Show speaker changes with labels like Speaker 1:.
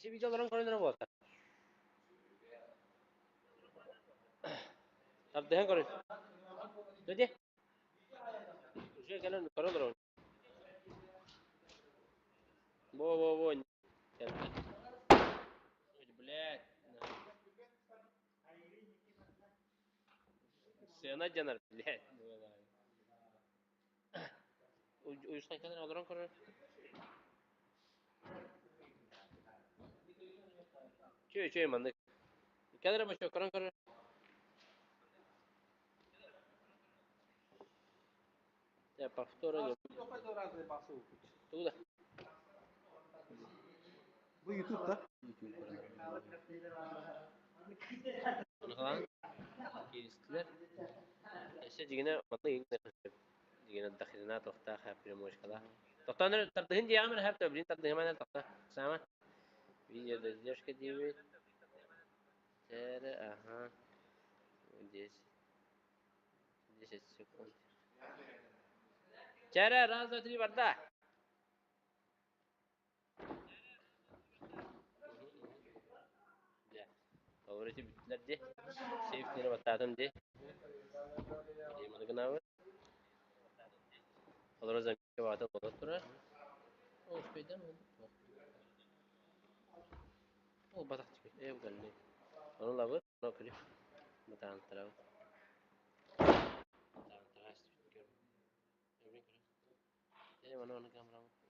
Speaker 1: Isi видеоларын көрөнөрө буолта. Тардыһан көрүн. Дьэ. Уже кэлэн көрө олоробун. Во-во-во. Блядь. Сыана дьанар, блядь. Уйусхан кэлэн олорон көрөр. Чү, чү, маннык. Кэлэр бочо көрөн көрөр. Я повтора не Тугу да?
Speaker 2: Бу YouTube да?
Speaker 1: Ону кииристилэр. Өссө дьигинэ манна иҥнэ дьигинэ дахрина тохтаах примочкалаах. Тохтоон тардыһын диэҕим эрэ хэп төбүлүн тардыһыман тохто. Саама. Видео задержка диэбит. Тәрі, ага. 10. 10 секунд. Чэрэ, раз, два, три, барда. Дьэ, толору ити бүттүлэр дии. Сейфтини баттаатым дии. Маны гынабыт. Олору заметка баата буола турар. Ол успейдан Ол батах теперь. Э, угольный. Ону ылабыт, ону күлү. Бытаантарабыт. Бытаантара. Э, маны маны камерабыт.